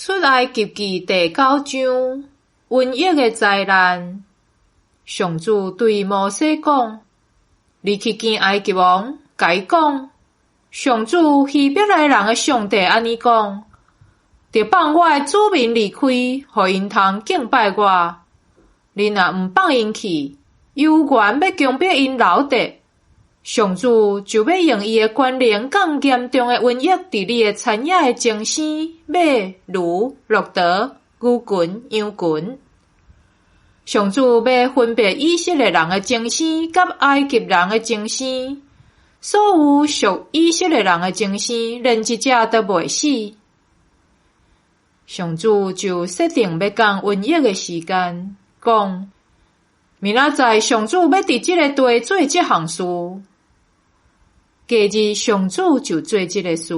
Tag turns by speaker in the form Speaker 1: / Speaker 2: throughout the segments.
Speaker 1: 出埃及記第九章，瘟疫的災難。上主對摩西講：你去見埃及王，共伊講，上主希伯來人的上帝按呢講：著放我的子民離開，予𪜶通敬拜我。恁若毋放𪜶去，猶原欲強迫𪜶留佇，上主就欲用伊的權能降嚴重的瘟疫佇你的田野的牲畜、馬、驢、駱駝、牛群、羊群。上主欲分別以色列人的牲畜佮埃及人的牲畜，所有屬以色列人的牲畜，連一隻都袂死。上主就設定欲降瘟疫的時間，講：明仔載上主欲佇這个地做這項事。隔日上主就做這个事，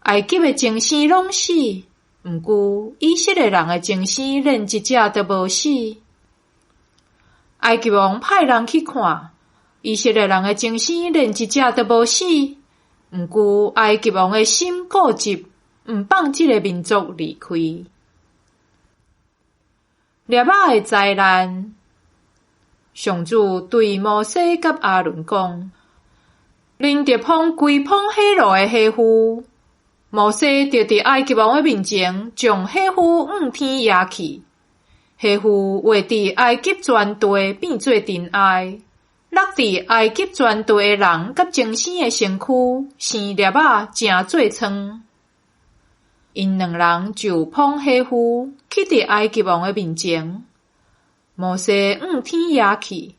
Speaker 1: 埃及的牲畜攏死，毋過以色列人的牲畜連一隻都無死。埃及王派人去看，以色列人的牲畜連一隻都無死，毋過埃及王的心固執，毋放這个民族離開。粒仔的災難，上主對摩西佮亞倫講：恁著捧規捧火爐的火斧。摩西就佇埃及王的面前，將火斧向天舉起，火斧劃佇埃及全地變做塵埃，落佇埃及全地的人佮牲畜的身軀，生粒仔，成做瘡。𪜶兩人就捧火斧去佇埃及王的面前，摩西向天舉起，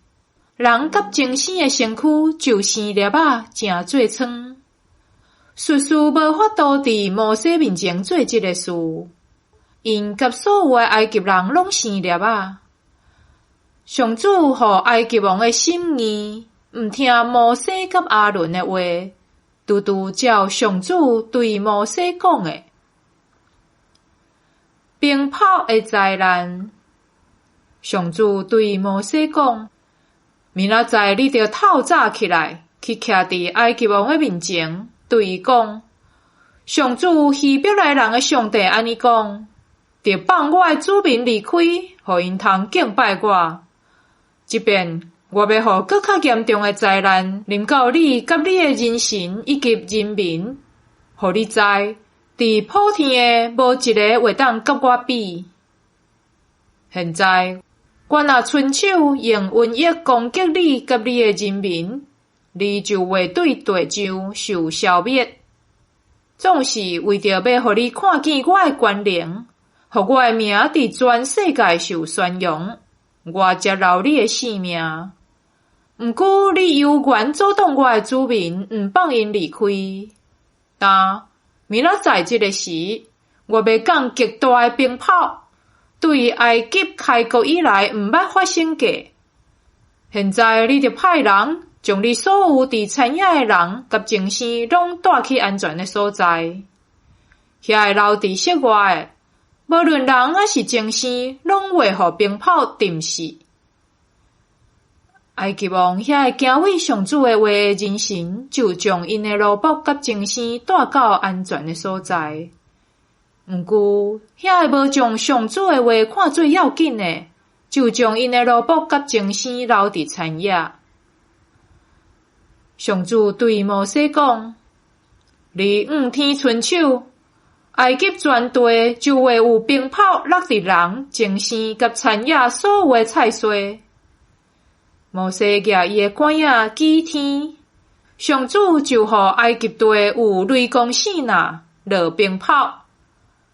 Speaker 1: 人佮牲畜的身軀就生粒仔，成做瘡。術士無法度佇摩西面前做這个事，𪜶佮所有的埃及人攏生粒仔。上主予埃及王的心硬，毋聽摩西佮亞倫的話，拄拄照上主對摩西講的。冰雹的災難，上主對摩西講：明仔載你著透早起來，去徛佇埃及王的面前，對伊講：上主希伯來人的上帝按呢講：著放我的子民離開，予𪜶通敬拜我。這遍我欲予閣較嚴重的災難臨到你佮你的人神以及人民，予你知，佇普天的無一个會當佮我比。現在我若伸手用瘟疫攻擊你佮你的人民，你就會對地上受消滅。總是為著欲予你看見我的權能，予我的名佇全世界受宣揚，我才饒你的性命。毋過你猶原阻擋我的子民，毋放𪜶離開。但明仔載這个時，我欲降極大的冰雹，對埃及開國以來毋捌發生過。現在你著派人將你所有佇田野的人佮牲畜攏帶去安全的所在。遐个留佇室外的，無論人抑是牲畜，攏會予冰雹浸死。埃及王遐个敬畏上主的話的人神，就將𪜶的奴僕佮牲畜帶到安全的所在。毋過，遐个無將上主的話看做要緊的，就將𪜶的奴僕佮牲畜留佇田野。上主對摩西講：你向天伸手，埃及全地就會有冰雹落佇人、牲畜佮田野所有的菜蔬。摩西舉伊的拐仔指天，上主就予埃及地有雷公爍爁，落冰雹，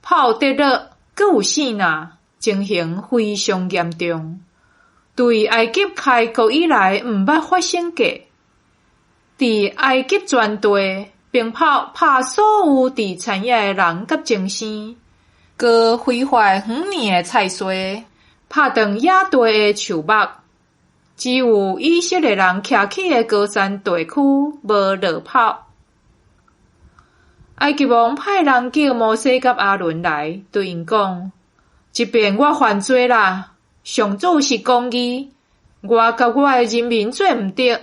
Speaker 1: 雹跌落，閣有爍爁，情形非常嚴重，對埃及開國以來毋捌發生過。佇埃及全地，冰雹拍所有佇田野的人佮牲畜，閣毀壞園裡的菜蔬，拍斷野地的樹木。只有以色列人徛起的歌珊地區無落雹。埃及王派人叫摩西佮亞倫來，對𪜶講：這遍我犯罪啦，上主是公義，我佮我的人民做毋著。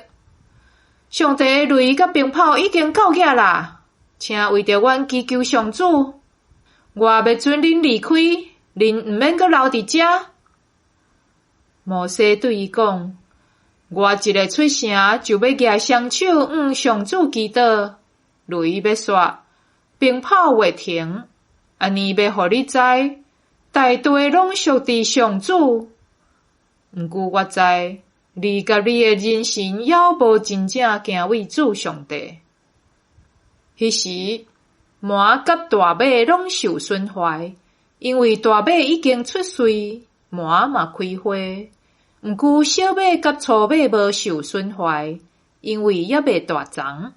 Speaker 1: 上帝的雷佮冰雹已經到遮啦，請為著阮祈求上主，我欲准恁離開，恁毋免閣留佇遮。摩西對伊講：我一下出城，就欲舉雙手向上主祈禱，雷欲煞，冰雹會停，按呢欲予你知，大地攏屬佇上主。毋過我知，你佮你的人臣猶無真正敬畏主上帝。彼時，鰻佮大馬攏受損壞，因為大馬已經出穗，鰻嘛開花。毋過小馬佮粗馬無受損壞，因為猶未大欉。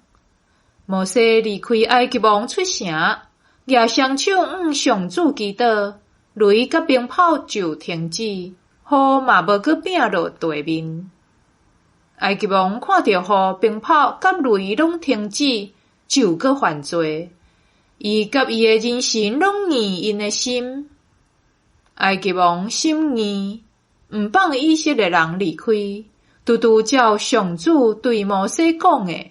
Speaker 1: 摩西離開埃及王出城，舉雙手向上主祈禱，雷佮冰雹就停止，雨嘛無閣摒落地面。埃及王看著雨、冰雹佮雷攏停止，就閣犯罪。伊佮伊的人臣攏硬𪜶的心。埃及王心硬，毋放以色列人離開，拄拄照上主對摩西講的。